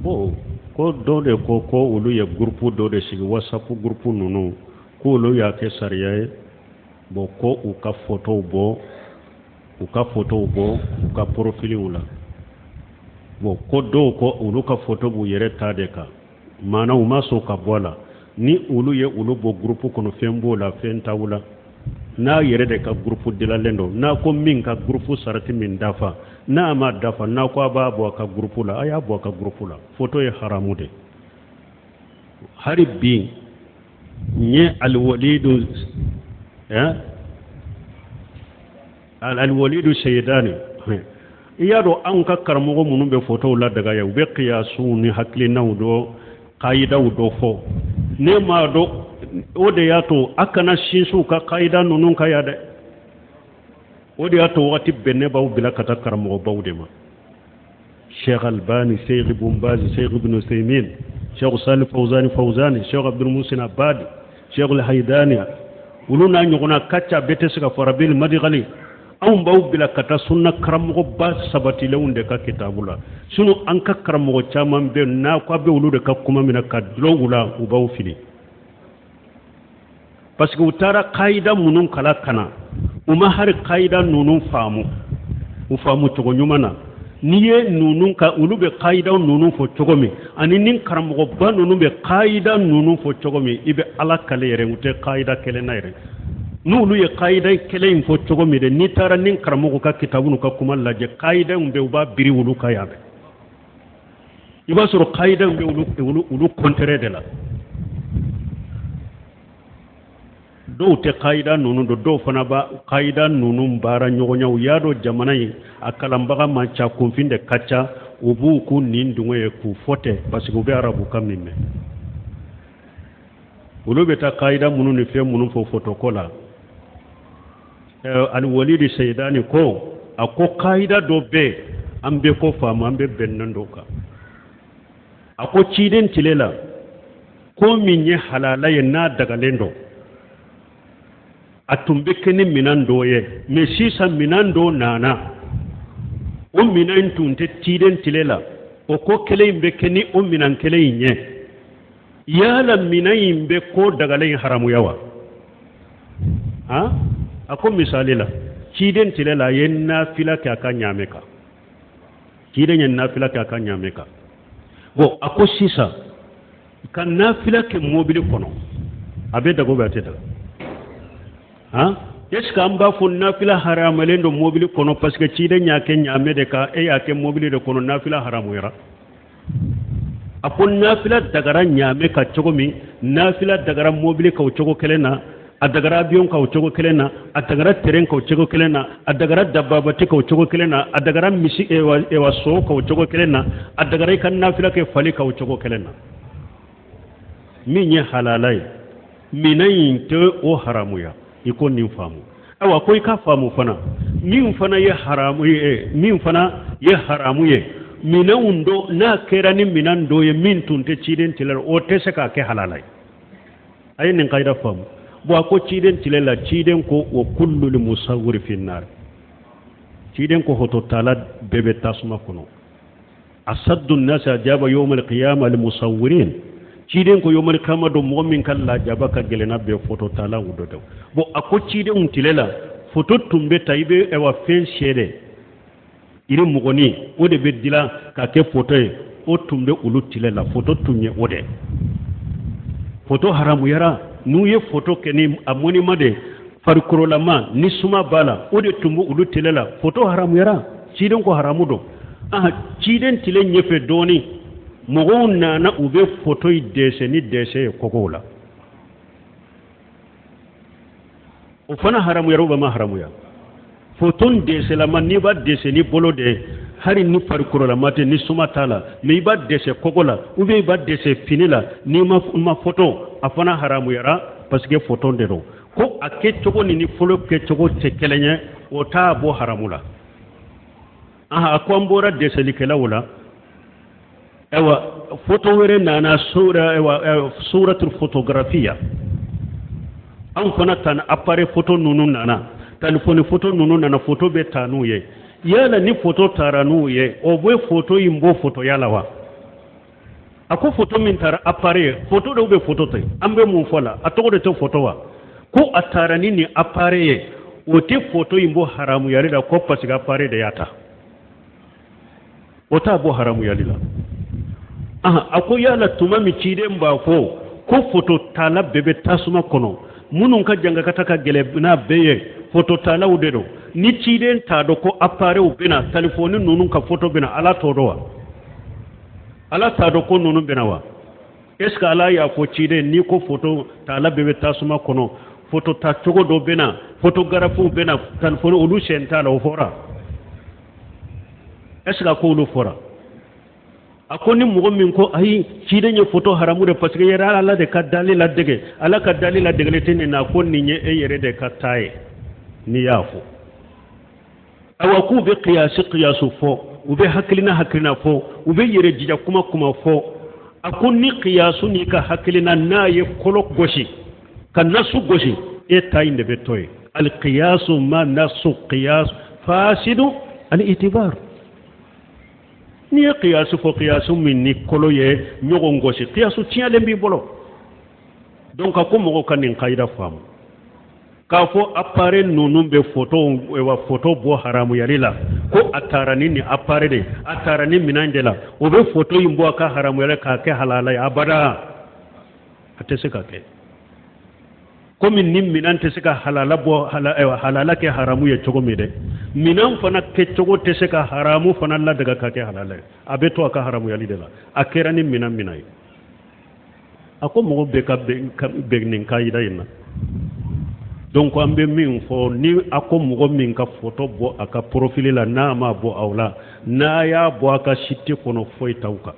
Bon, ko dɔ de ko ko olu ye groupe dɔ de sigi, WhatsApp groupe ninnu, k'olu y'a kɛ sariya ye. Bon, ko u ka photow bɔ, u ka photow bɔ u ka profilw la. Bon, ko dɔw ko olu ka photo b'u yɛrɛ ta de kan, maana u ma sɔn ka bɔ a la. Ni olu ye olu bɔ groupe kɔnɔ, fɛn b'o la, fɛn t'aw la. N'a yɛrɛ de ka groupe dilalen don, n'a ko min ka groupe sarati min dafa, n'a ma dafa, n'a ko a b'a bɔ a ka groupe la, a y'a bɔ a ka groupe la. Photo ye haramu de. Hali bi n ye Aliwalidu, eh? Aliwalidu Seyidani, i y'a dɔn anw ka karamɔgɔ minnu bɛ fotow ladaga ye, u bɛ kiyasuw ni hakilinaw dɔ, kayidaw dɔ fɔ. Ne m'a dɔn, o de y'a to a kana sinsin u ka kayida ninnu kan yan dɛ. O de y'a to wagati bɛɛ ne b'aw bila ka taa karamɔgɔbaw de ma: Cheikh Albani, Cheikh Ibn Baz, Cheikh Ibn Usaymin, Cheikh Salih Fawzani Fawzani, Cheikh Abdul Musin Abadi, Cheikh Al-Haidani, olu n'a ɲɔgɔnna ka ca, bɛɛ tɛ se ka fɔ, Rabil Madigali. Anw b'aw bila ka taa sunna karamɔgɔba sabatilenw de ka kitabu la. Sinon an ka karamɔgɔ caman bɛ n'a ko a bɛ olu de ka kuma minɛ ka dulon u la, u b'aw fili, parce que u taara kayida minnu kala ka na, u ma hari kayida ninnu faamu, u faamu cogo ɲuman na. N'i ye ninnu ka, olu bɛ kayida ninnu fɔ cogo min, ani ni karamɔgɔba ninnu bɛ kayida ninnu fɔ cogo min, i bɛ Ala kale yɛrɛ, u tɛ kayida kelen na yɛrɛ. N'olu ye kayida kelen in fɔ cogo min dɛ, n'i taara ni karamɔgɔ ka kitabu n'u ka kuma lajɛ, kayida in bɛ u b'a biri olu ka yan dɛ, i b'a sɔrɔ kayida in bɛ olu contraire de la. Dɔw tɛ kayida ninnu dɔn, dɔw fana b'a kayida ninnu baara ɲɔgɔnya. U y'a dɔn jamana in a kalanbaga man ca, kunfin de ka ca, u b'u k'u nin dungɔ ye k'u fɔ tɛ, parce que u bɛ arabukan min mɛn. Olu bɛ taa kayida minnu ni fɛn minnu fɔ fotoko la, Aliwalidi Seyidani ko, a ko kayida dɔ bɛ an bɛ ko faamu, an bɛ bɛnnen dɔ kan. A ko ciden tile la, ko min ye halala ye, n'a dagalen don, a tun bɛ kɛ ni minɛn dɔ ye. Mais sisan minɛn dɔ nana, o minɛn tun tɛ ciden tile la, o ko kelen in bɛ kɛ ni o minɛn kelen in ye. Yala minɛn in bɛ ko dagalen in haramuya wa? Han, a ko misali la, ciden tile la, a ye nafila kɛ a ka ɲaamɛ kan. Ciden ye nafila kɛ a ka ɲaamɛ kan. Bon, a ko sisan ka nafila kɛ mobili kɔnɔ, a bɛ dago bɛ, a tɛ daga? Han, est ce que an b'a fɔ nafila haramalen don mobili kɔnɔ, parce que ciden y'a kɛ ɲaamɛ de kan, e y'a kɛ mobili de kɔnɔ, nafila haramuyara? A ko nafila dagara ɲaamɛ ka cogo min, nafila dagara mobili ka o cogo kelen na, a dagara avion ka o cogo kelen na, a dagara terrain ka o cogo kelen na, a dagara dababati ka o cogo kelen na, a dagara misi ewa so ka o cogo kelen na, a dagara i ka nafila kɛ fali ka o cogo kelen na. Min ye halala ye, minɛn in tɛ o haramuya. I ko nin faamu. Ayiwa, ko i ka faamu fana, min fana ye haramu ye, min fana ye haramu ye, minɛnw dɔ n'a kɛra ni minɛn dɔ ye min tun tɛ ciden tile la, o tɛ se k'a kɛ halala ye. A ye nin kayida faamu. Bon, a ko ciden tile la, ciden ko o kullu musawwiri fi nar, ciden ko fototala bɛɛ bɛ tasuma kɔnɔ. Asaddu nasi ajaba yawm alqiyama almusawwirin. Ciden ko yawm alqiyama don, mɔgɔ min ka lajaba ka gɛlɛn n'a bɛɛ, fototala o dɔ. Bon, a ko cidenw tile la, foto tun bɛ ta, i bɛ ɛwa fɛn sɛ yiri mɔgɔnin, o de bɛ dilan ka kɛ foto ye. O tun bɛ olu tile la, foto tun ye o de. Foto haramuyara n'u ye foto kɛ ni a monument de farikololama ni suma b'a la, o de tun bɛ olu tile la, foto haramuyara, ciden ko haramu don. Ah, ciden tile ɲɛfɛ dɔɔnin, mɔgɔw nana, u bɛ foto in dɛsɛ ni dɛsɛ ye kogow la, o fana haramuyara ou ma haramuya? Foto dɛsɛlama, n'i b'a dɛsɛ ni bolo de ye, hali ni farikololama tɛ, ni suma t'a la, mais i b'a dɛsɛ kogo la ou bien i b'a dɛsɛ fini la, n'i ma foto, a fana haramuyara, parce que foto de don. Ko a kɛcogo ni fɔlɔ kɛcogo tɛ kelen ye, o t'a bɔ haramu la. Aha, a ko an bɔra dɛsɛlikɛlaw la. Ayiwa, foto wɛrɛ nana, sura, ayiwa, suratul fotografiya. Anw fana tan, appareil photo ninnu nana, téléphone photo ninnu nana, photo bɛ ta n'u ye. Yala ni photo taara n'u ye, o bɛ photo in bɔ photoya la wa? A ko foto min tara appareil ye, foto dɔw bɛ foto tɛ, an bɛ mun fɔ la, a tɔgɔ de tɛ foto wa? Ko a tara ni nin appareil ye, o tɛ foto in bɔ haramuyali la, ko parce que appareil de y'a ta, o t'a bɔ haramuyali la. A ko yala tuma min ciden b'a fɔ ko foto tala bɛɛ bɛ tasuma kɔnɔ, minnu ka jangakata ka gɛlɛn n'a bɛɛ ye foto talaw de don, ni ciden t'a dɔn ko appareilw bɛna, telefɔni ninnu ka foto bɛna, Ala t'o dɔn wa? Ala t'a dɔn ko ninnu bɛna wa? Est ce que Ala y'a fɔ ciden n'i ko foto tala bɛɛ bɛ tasuma kɔnɔ, foto ta cogo dɔ bɛna, photographew bɛna, telefɔni olu sen t'a la, o fɔra? Est ce que a ko olu fɔra? A ko ni mɔgɔ min ko ayi, ciden ye foto haramu de parce que yɛrɛ Ala de ka dali ladege, Ala ka dali ladegelen tɛ nin na, ko nin ye e yɛrɛ de ka taa ye n'i y'a fɔ. Awa k'u bɛ kiyasi kiyasu fɔ, u bɛ hakilina hakilina fɔ, u bɛ yɛrɛ jija kuma kuma fɔ. A ko ni kiyasu n'i ka hakilina n'a ye kolo gosi ka nasu gosi, e ta in de bɛ to yen. Alkiyasu ma nasu kiyas fasidu al-itibar. N'i ye kiyasu fɔ, kiyasu min ni kolo ye ɲɔgɔn gosi, kiyasu tiɲɛlen b'i bolo. Donc a ko mɔgɔw ka nin kayida faamu k'a fɔ appareil ninnu bɛ foto wa foto bɔ haramuyali la, ko a taara ni nin appareil de, a taara ni minɛn de la, o bɛ foto in bɔ a ka haramuyali k'a kɛ halala ye, abada a tɛ se ka kɛ. Komi ni minɛn tɛ se ka halala bɔ halala kɛ haramu ye cogo min dɛ, minɛn fana kɛcogo tɛ se ka haramu fana ladaga ka kɛ halala ye, a bɛ to a ka haramuyali de la, a kɛra ni minɛn min ye. A ko mɔgɔ bɛɛ ka bɛn nin kayida in na. Donc an bɛ min fɔ, ni a ko mɔgɔ min ka foto bɔ a ka profil la, n'a ma bɔ aw la, n'a y'a bɔ a ka site kɔnɔ, foyi t'aw kan.